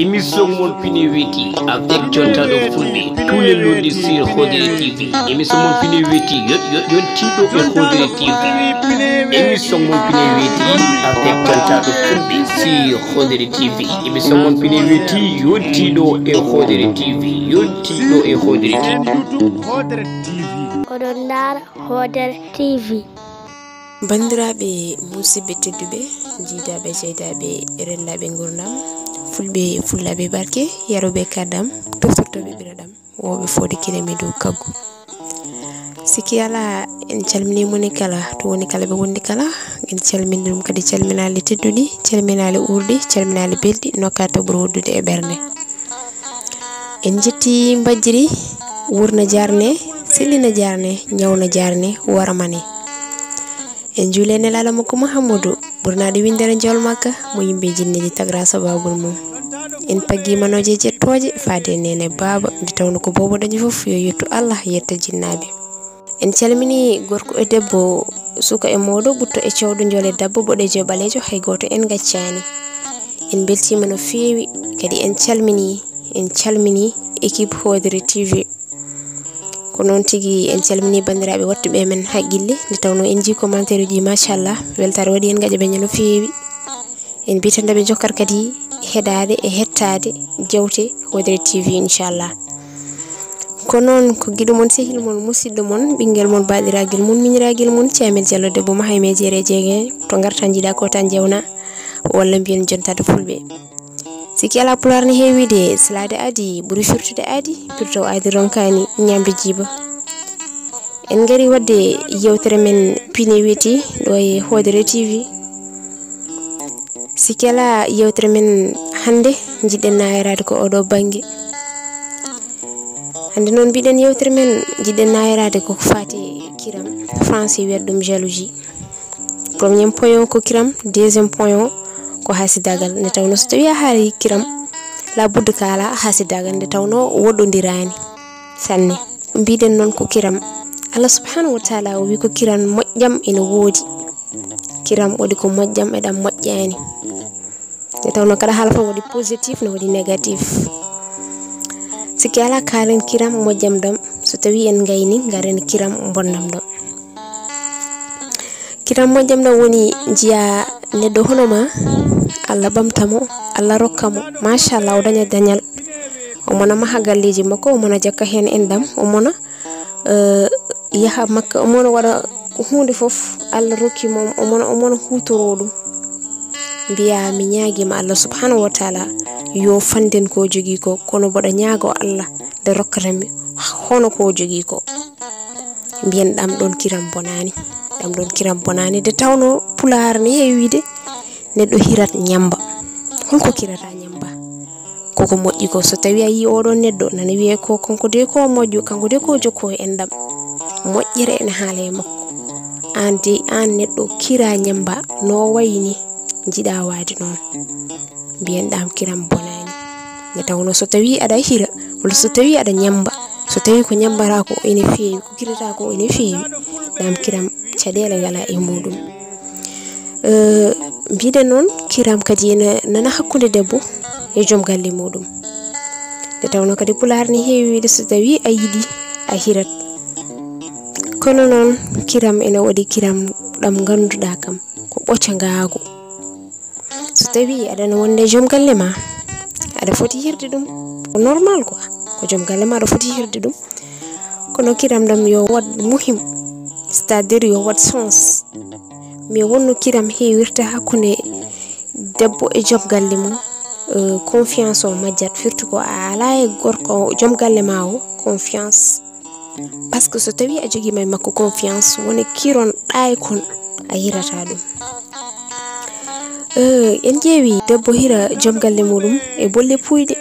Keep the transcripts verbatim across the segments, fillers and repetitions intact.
Émission mon Pine Weti avec Jontaɗo Fulɓe tous les lundis sur Hodere T V. Émission mon Pine Weti yontiɗo e Hodere T V. Émission mon Pine Weti avec Jontaɗo Fulɓe sur Hodere T V. Émission mon Pine Weti yontiɗo e Hodere T V. Yontiɗo e Hodere T V. Oɗon ndaara Hodere T V. Banndiraaɓe musidɓe tedduɓe, jiidaaɓe jeydaaɓe, renndaaɓe nguurndam, fulɓe fullaaɓe barke, yarooɓe kaddam, toftortooɓe ɓiraɗam, wooɓe fooɗi kinami dow kaggu. Sikki alaa, en calminii moni kala, to woni kala ɓe wondi kala, en calminii ɗum kadi calminaali tedduɗi, calminaali uurɗi, calminaali belɗi, nokka to ɓuri woddude e ɓernde. En njetti mbajjiri, wurna jarne, sellina jarne, ñawna jarne, warmane. En juule e Nelaaɗo makko Muhammadu, ɓurnaaɗo winndere njool Makka, mo yimɓe e jinneeji tagra sababul mum. En paggi manooje jettooje, faade e neene baaba, nde tawno ko boobo dañi fof, yo yettu Allah, yetta jinnaaɓe. En calminii gorko e debbo, suka e mawɗo, ɓutto e cewɗo, njool e dabbo, boɗeejo e ɓaleejo, hay gooto en ngaccaani. En mbeltiima no feewi, kadi en calminii, en calminii équipe Hodere T V. Ko noon tigi en calminii banndiraaɓe waɗtuɓe men haqqille, nde tawnoo en njii commentaire uji, machallah, weltaare waɗi en ngaƴa ɓe no feewi. En mbiyat nde ɓe njokkat kadi heɗaade e heɗtaade jeewte Hodere T V, inchallah. Ko noon, ko giɗo mon, sehil mon, musidɗo mon, ɓinngel mon, baaɗiragel mon, miñiragel mon, Thiamel Diallo, debbo Mahay Mejere Jeege, to ngarta njiɗa ko tan jewna, walla mbiyen jontaade fulɓe. Sikki alaa, pulaar ne heewi de, salaade aadi, ɓuri firtude aadi, pirto aadi ronkaani, ñaamde jiiba. En ngari waɗde yeewtere men Pine Weti ɗo e Hodere T V. Sikki alaa, yeewtere men hannde njiɗɗen naayiraade ko oɗo bannge. Hannde noon mbiɗen yeewtere men njiɗɗen naayiraade ko faati e kiram, français wiyata ɗum jalousie. Premier point o ko kiram, deuxième point o ko hasidaagal. Nde tawnoo so tawii a haalii kiram, labudde kaalaa hasidaagal, nde tawnoo woɗɗondiraani sanne. Mbiɗen noon ko kiram. Allah subhanahu wa taala o wii ko kiram moƴƴam ene woodi. Kiram waɗi ko moƴƴam e ɗam moƴƴaani. Nde tawnoo kala haala fof waɗi positif, no waɗi négatif. Sikki alaa, kaalen kiram moƴƴam ɗam. So tawii en ngayni, ngaren kiram bonɗam ɗam. Kiram moƴƴam ɗam woni njiya neɗɗo hono ma, Allah ɓamta mo, Allah rokka mo, machallah, o daña dañal. O mona maha galleeji makko, o mona jokka heen enɗam, o mona, eh, yaha Makka, o mona waɗa huunde fof, Allah rokki mo, o mona, o mona huutoroo ɗum. Mbiya, mi ñaagiima Allah subhanahu wa taala yo fannden ko jogii ko, kono mboɗo ñaagoo Allah nde rokkata mi hono ko jogii ko. Mbiyen ɗam ɗoon kiram bonaani. Ɗam ɗoon kiram bonaani. Nde tawnoo pulaar ne heewi wiide neɗɗo hirat ñammba. Holko kirata ñammba? Koko moƴƴi ko, so tawii a yii oɗo neɗɗo, nana wiyee ko kanko de ko moƴƴo, kanko de ko jokko e enɗam. Moƴƴere ene haala e makko. Aan de, aan neɗɗo kira ñammba no wayi ni, njiɗa waade noon. Mbiyen ɗam kiram bonaani. Nde tawnoo so tawii aɗa hira, walla so tawii aɗa ñammba, so tawii ko ñammbata ko ene feewi, ko kirata ko ene feewi, ɗam kiram caɗeele ngala e muɗum. Eh, mbiɗen noon, kiram kadi ene nana hakkunde debbo e joom galle muɗum. Nde tawnoo kadi pulaar ne heewi wiide so tawii a yiɗi, a hirat. Kono noon, kiram ene waɗi kiram ɗam ngannduɗaa kam ko ɓocangaagu. So tawii aɗa no wonde joom galle ma, aɗa foti hirde ɗum. Ko normal quoi. Ko joom galle ma aɗa foti hirde ɗum. Kono kiram ɗam yo waɗ muhim, c'est-à-dire yo waɗ sens. Mi wonno kiram heewirta hakkunde debbo e joom galle mum, eh, confiance o majjat, firti ko a alaa e gorko, joom galle ma o confiance. Par ce que so tawii a jogiima e makko confiance, woni kiron ɗaay kon, a hirata ɗum. Eh, en ƴeewi debbo hira joom galle muɗum e bolle puuyɗe.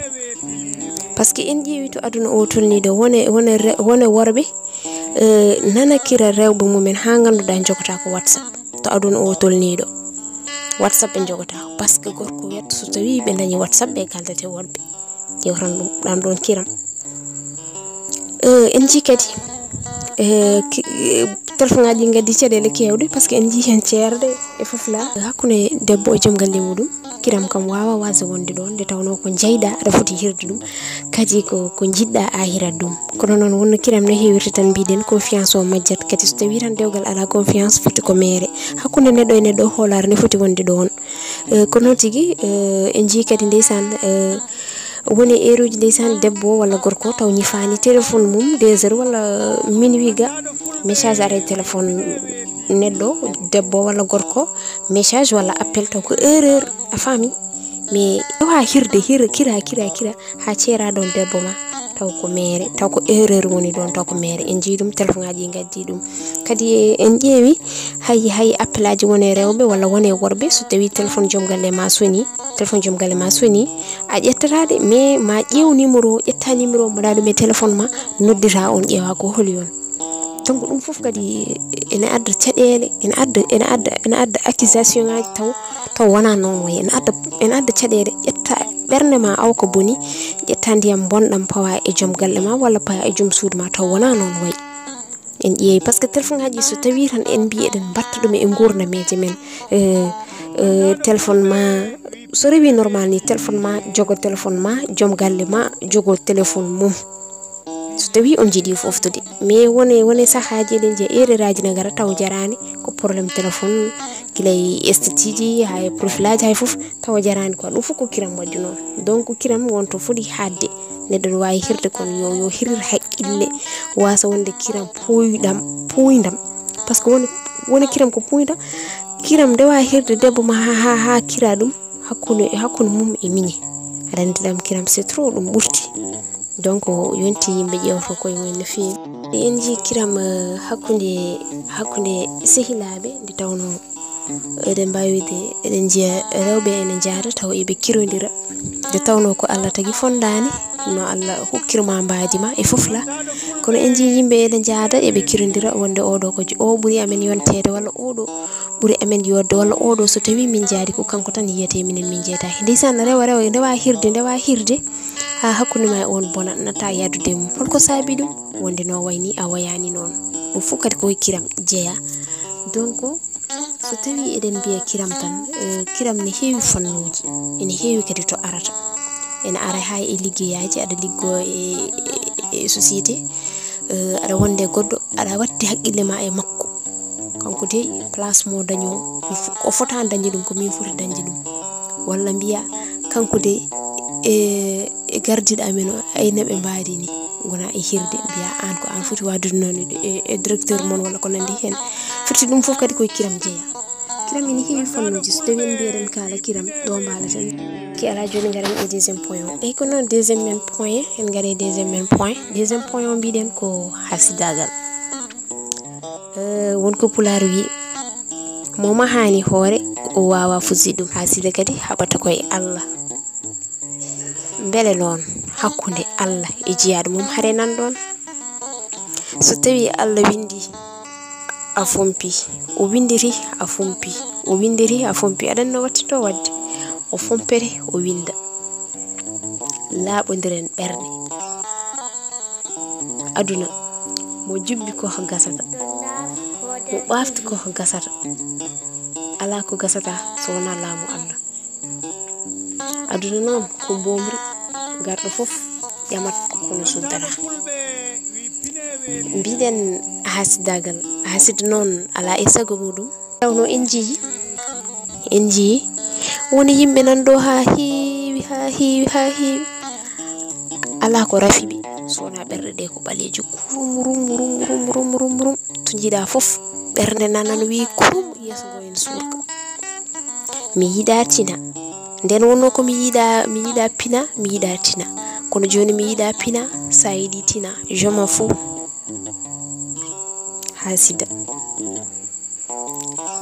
Par ce que en ƴeewi to aduna o tolnii ɗo, wone, wone re-, wone worɓe, eh, nana kira rewɓe mumen haa ngannduɗaa njogata ko WhatsApp. To aduna o tolnii ɗo, WhatsApp ɓe njogata. Par ce que gorko wiyata so tawii ɓe dañi WhatsApp ɓe kaldata e worɓe. Ƴeewtan ɗum, ɗam ɗoon kiram. Eh, en njii kadi, eh, ki-, eh, Telefoŋaaji ngaddi caɗeele keewɗe, parce que en njii heen ceerde e fof la. Hakkunde debbo e joom galle muɗum, kiram kam waawa waasde wonde ɗoon, nde tawnoo ko jeyɗaa aɗa foti hirde ɗum, kadi ko, ko njiɗɗaa a hirat ɗum. Kono noon, wonno kiram no heewirta tan, mbiɗen confiance o majjat, kadi so tawii tan dewgal alaa confiance, foti ko meere. Hakkunde neɗɗo e neɗɗo, hoolaare ne foti wonde ɗoon. Eh, ko noon tigi, eh, en njii kadi ndeysaan, eh, woni heure uji ndeysaan debbo walla gorko taw ñifaani téléphone mum deux heures walla minuit ga, message ara e téléphone neɗɗo debbo walla gorko, message walla appel taw ko erreur, a faami? Mais ɗo haa hirde, hir-, kira, kira, kira, haa ceeraa ɗoon debbo ma, taw ko meere, taw ko erreur woni ɗoon, taw ko meere. En njii ɗum, téléphone aji ngaddi ɗum. Kadi en ƴeewi, hay, hay appel aji woni e rewɓe walla woni e worɓe, so tawii téléphone joom galle ma soni, téléphone joom galle ma soni, a ƴettataa de, mais ma ƴeew numéro, ƴetta numéro, mbaɗa ɗum e téléphone ma, noddita on, ƴeewa ko holi on. Donc ɗum fof kadi ene adda caɗeele, ene adda, ene adda, ene adda accusation ngaji taw, taw wona noon wayi. Ene adda, ene adda caɗeele, ƴetta ɓernde ma aw ko boni, ƴetta ndiyam bonɗam pawa e joom galle ma walla pawa e joom suudu ma taw wona noon wayi. En ƴeewi, parce que téléphone ngaji so tawi tan en mbi eɗen mbatta ɗum e nguurdameeje men. Eh, eh, téléphone ma, so rewi normal ni, téléphone ma, jogo téléphone ma, joom galle ma, jogo téléphone mum. So tawi on njiɗi foftude. Mais wone, wone sahaaji eɗen njiya erreur aji ne ngara taw jaraani, ko problème téléphone, gila e esthétique ji, haa e profil aji, hay fof, taw jaraani quoi. Ɗum fof ko kiram waɗi noon. Donc kiram wonto foti haɗde. Neɗɗo no waawi hirde kono yo, yo hirir haqqille, wasa wonde kiram puuyɗam, puuyndam. Parce que woni, woni kiram ko puuyndam. Kiram nde waawi hirde debbo ma ha, ha, ha kira ɗum hakkunde, hakkunde mum e miñe. Aɗa anndi ɗam kiram c'est trop, ɗum ɓurti. Donc yonti yimɓe ƴeewto koye mumen no feewi. En njii kiram, eh, hakkunde, hakkunde sehilaaɓe nde tawnoo eɗen mbaawi wiide, eɗen njiya rewɓe ene njaada tawa eɓe kirondira. Nde tawnoo ko Allah tagi fondaani, no Allah hokkir ma mbaadi ma e fof la. Kono en njii yimɓe eɗe njaada, eɓe kirondira wonde oɗo ko j-, o ɓuri amen yonteede walla oɗo ɓuri amen yodde walla oɗo so tawi min njaadi ko kanko tan yiyete minen min njeetaaki. Ndeysaan rewa rewa ndewa hirde, ndewa hirde haa hakkunde ma e on bona natta yaadude e mum. Holko saabi ɗum? Wonde no wayni a wayaani noon. Ɗum fof kadi ko e kiram jeyaa. Donc, so tawi eɗen mbiya kiram tan, eh, kiram ne heewi fannuuji, ene heewi kadi to arata. Ene ara hay e liggeyaaji, aɗa liggo e, e, e société, eh, aɗa wonde goɗɗo, aɗa watti haqqille ma e makko. Kanko de place mo daño, o fo-, o fotaani dañde ɗum, ko min foti dañde ɗum. Walla mbiya, kanko de, e, e gardiiɗo amen o, aynaɓe mbaadi ni, ngona e hirde, mbiya aan ko aan foti waɗdude noon e, e, e directeur mon walla ko nanndi heen. Firti ɗum fof kadi koye kiram jeyaa. Kiram ene heewi fannuuji, so tawi en mbiya eɗen kaala kiram, ɗo mbaalaten. Ki alaa jooni ngaren e deuxième point o. Eyi ko noon deuxième men point, en ngare e deuxième men point. Deuxième point o mbiɗen ko hasidaagal. Eh, won ko pulaar wi, mo mahaani hoore, o waawa fusi ɗum. Haasida kadi haɓata ko e Allah. Mbele noon hakkunde Allah e jiyaaɗo mum hare nan ɗoon? So tawi Allah windi a fompi, o windiri a fompi, o windiri a fompi, aɗa anndi no wattito waɗde, o fompere, o winda. Laaɓondiren ɓerɗe. Aduna, mo jubbi ko gasata, mo ɓaafti ko gasata. Alaa ko gasata so wonaa laamu Allah. Aduna noon ko mboomri, garɗo fof ƴamat kono suddata. Mbiɗen hasidaagal, hasida noon alaa e sago muɗum. Tawno en njii, en njii woni yimɓe nan ɗo haa heewi, haa heewi, haa heewi. Alaa ko rafi ɓe, so wonaa ɓerɗe ɗe ko ɓaleeje kurum, rum, rum, rum, rum, rum, rum. To njiɗa fof, ɓernde nana no wiyi kurum, yeeso ngo ene suurka. Mi yiɗa tina. Nden wonno ko mi yiɗa, mi yiɗa pina, mi yiɗa tina. Kono jooni mi yiɗa pina, sa yiɗi tina, je m'en fous. Haasida.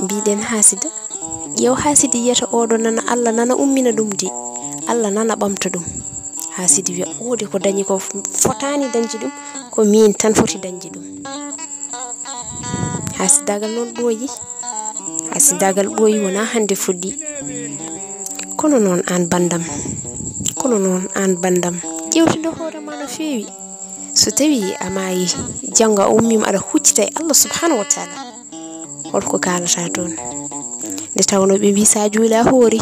Mbiɗen haasida. Ƴeew haasida yiyata oɗo nana Allah nana ummina ɗum de. Allah nana ɓamta ɗum. Haasida wiya oɗo ko dañi ko fotaani dañde ɗum, ko min tan foti dañde ɗum. Hasidaagal noon ɓooyi. Hasidaagal ɓooyi wonaa hannde fuɗɗi. Kono noon aan banndam. Kono noon aan banndam. Ƴeewtino hoore ma no feewi. So tawii a maayi, janngo a ummiima aɗa huccita e Allah subhanahu wa taala, holko kaalata toon? Nde tawnoo ɓe mbii sa juuli a hoori,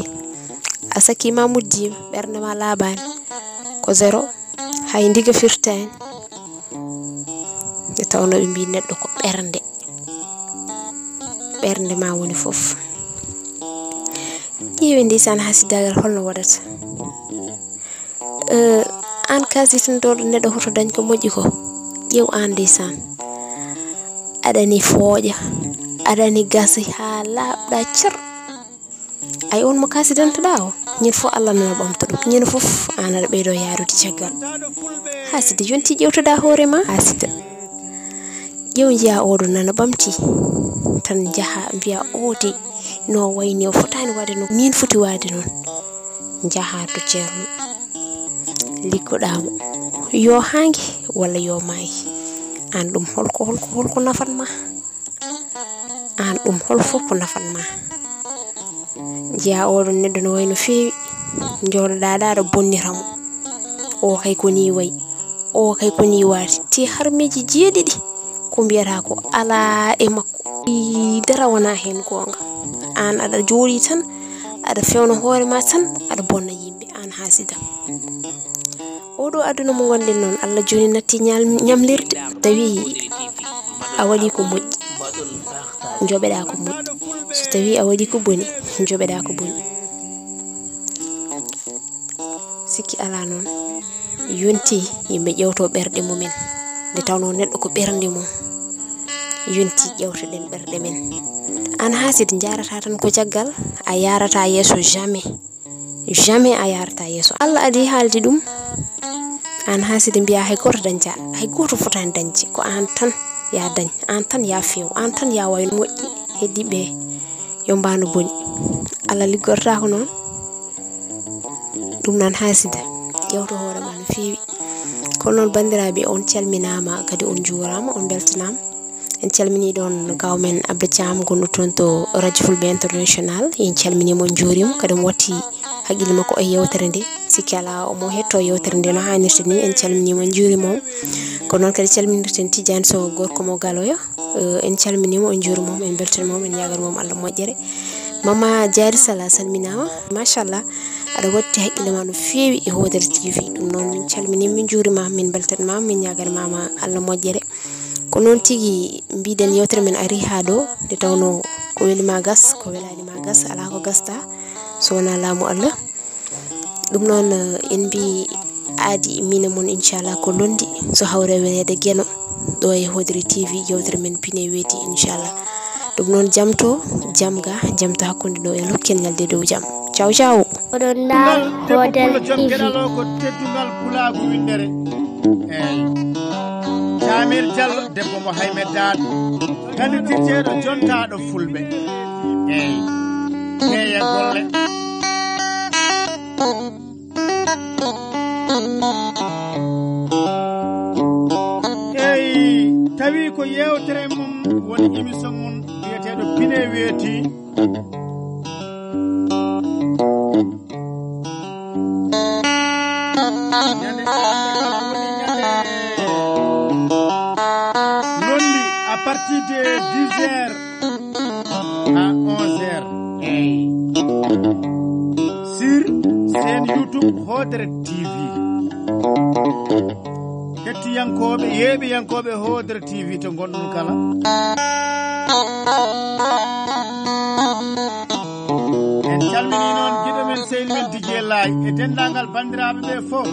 a sakkiima muddiima, ɓernde ma laaɓaani, ko zéro, hay ndiga firtaani. Nde tawnoo ɓe mbii neɗɗo ko ɓernde, ɓernde ma woni fof. Ƴeewe ndeysaan, hasidagal holno waɗata? Eh, aan kaasitindooɗo neɗɗo hoto dañ ko moƴƴi ko, ƴeew aan ndeysaan, aɗani fooƴa, aɗani gasi haa laaɓɗa cer. Ay, on mo kaasidantoɗa o, ñin fof Allah nana ɓamta ɗum, ñin fof aan aɗa ɓeydo yaarude caggal. Haasida, yonti ƴewtoɗa hoore ma haasida. Ƴeew njiya oɗo nana ɓamti, tan njaha mbiya o de no wayni, o fotaani waade noon, miin foti waade noon. Njaha to ceerno, liggoɗaa mo, yo haange walla yo maayi. Aan ɗum holko, holko, holko nafan ma? Aan ɗum hol fof ko nafan ma? Njiya oɗo neɗɗo no wayi no feewi, njooɗoɗaa ɗa aɗa bonnira mo. O kay ko ni wayi, o kay ko ni waati. Te harmeeji jeeɗiɗi ko mbiyata ko alaa e makko. Ii, dara wonaa heen goonga. Aan aɗa jooɗii tan, aɗa fewna hoore ma tan, aɗa bonna yimɓe, aan haasida. Oɗo aduna mo ngonɗen noon, Allah jooni natti ñal-, ñamlirde. Tawi a waɗi ko moƴƴi, njoɓeɗa ko moƴƴi. So tawi a waɗi ko boni, njoɓeɗa ko boni. Sikki alaa noon, yonti yimɓe ƴewto ɓerɗe mumen. Nde tawnoo neɗɗo ko ɓernde mum, yonti ƴewtoɗen ɓerɗe men. Aan haasid njaarata tan ko caggal, a yaarata yeeso jamais. Jamais a yaarata yeeso. Allah adii haaldi ɗum. Aan haasid mbiya hay gooto dañca, hay gooto fotaani dañde. Ko aan tan ya dañ, aan tan ya feew, aan tan ya wayno moƴƴi. Heddiiɓe yo mbaano boni. Allah liggortaako noon. Ɗum noon haasida, ƴewto hoore ma no feewi. Kono noon banndiraaɓe, on calminaama, kadi on njuuraama, on mbeltanaama. En calminii ɗoon kaaw men Abdou Thiam, gonɗo toon to Radio Fulɓe International. En calminii mo, en njuuriima mo, kadi omo watti haqqille makko e yeewtere nde. Sikki alaa, omo heɗto yeewtere nde no haanirta ni. En calminii mo, en njuuriima mo. Ko noon kadi calminirten Tidiane Sow, gorko mo Galoya. Eh, en calminii mo, en njuuriima mo, en mbeltaniima mo, en ñaaganiima mo Allah moƴƴere. Mama Diary Sala, salminaama. Machallah, aɗa watti haqqille ma no feewi e Hoodere T V. Ɗum noon, min calminii, min njuuriima, min mbeltaniima, min ñaaganiima ma Allah moƴƴere. Ko noon tigi mbiɗen, yeewtere men arii haa ɗo, nde tawnoo ko weli ma gas, ko welaani ma gas, alaa ko gasta so wonaa laamu Allah. Ɗum noon, eh, en mbii aadi min e mon, inchallah, ko londi so hawre weneede Geno, ɗo e Hoodere T V, yeewtere men Pine Weeti, inchallah. Ɗum noon, jam to, jam ga, jam to hakkunde ɗo e lokken ñalde dow jam. Ciao, ciao. Oɗon ndaar Hoodere T V. Geɗal o ko teddungal pulaagu winndere. Eey. Caamel Jallo, debbo mo Hayme Daat. Ganndirteeɗo jontaaɗo Fulɓe. Eey. Eeya golle. Eey, tawi ko yeewtere mum woni émission mum biyeteeɗo Pine Weeti. Ñande arde kala woni ñande londi à partir de dix heures à onze heures. Eey. Sur chaîne YouTube Hoodere T V. Hettiyankooɓe, yeeɓiyankooɓe Hoodere T V to ngonɗon kala. En calminii noon giɗo men, sehil men Didier Laye e denndaangal banndiraaɓe ɓe fof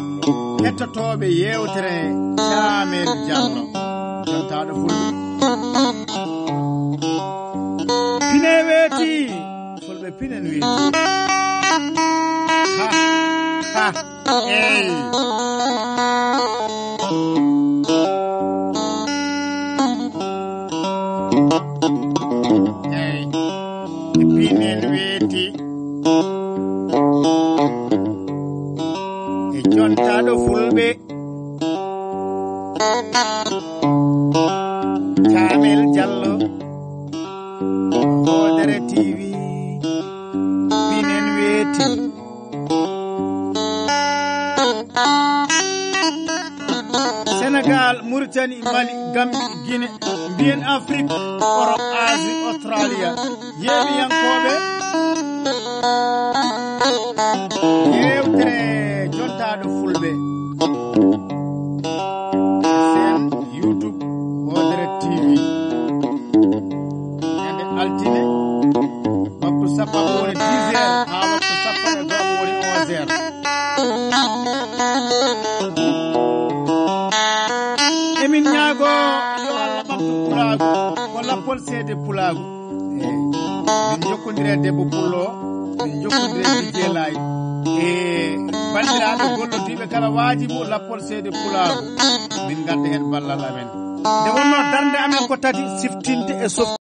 hettotooɓe yeewtere Caamel Jallo, jontaaɗo Fulɓe. Pine weeti, Fulɓe pinen weeti. Ha, ha. Eey. Eey. E pinen weeti. E jontaaɗo Fulɓe. Caamel Jallo. Hoodere T V. Pinen weeti. Sénégal, Mauritanie, Mali, Gambie, Guinée, mbiyen Afrique, Europe, Asie, Australia. Yeeɓiyankooɓe, yeewtere jontaaɗo Fulɓe. Seen YouTube Hoodere T V. Ñande altine, waktu sappo woni dix heures, haa waktu sappo e go'o woni onze heures. Emin ñaago yo Allah ɓamtu pulaagu, ko lappol seede pulaagu. Eey, min njokkondire debbo pullo o, min njokkondire Dijjee Laay. E banndiraaɓe gollotiiɓe kala waajibu lappol seede pulaagu, min ngadda heen ballal amen. Nde wonnoo darnde amen ko tati, siftinde e sof-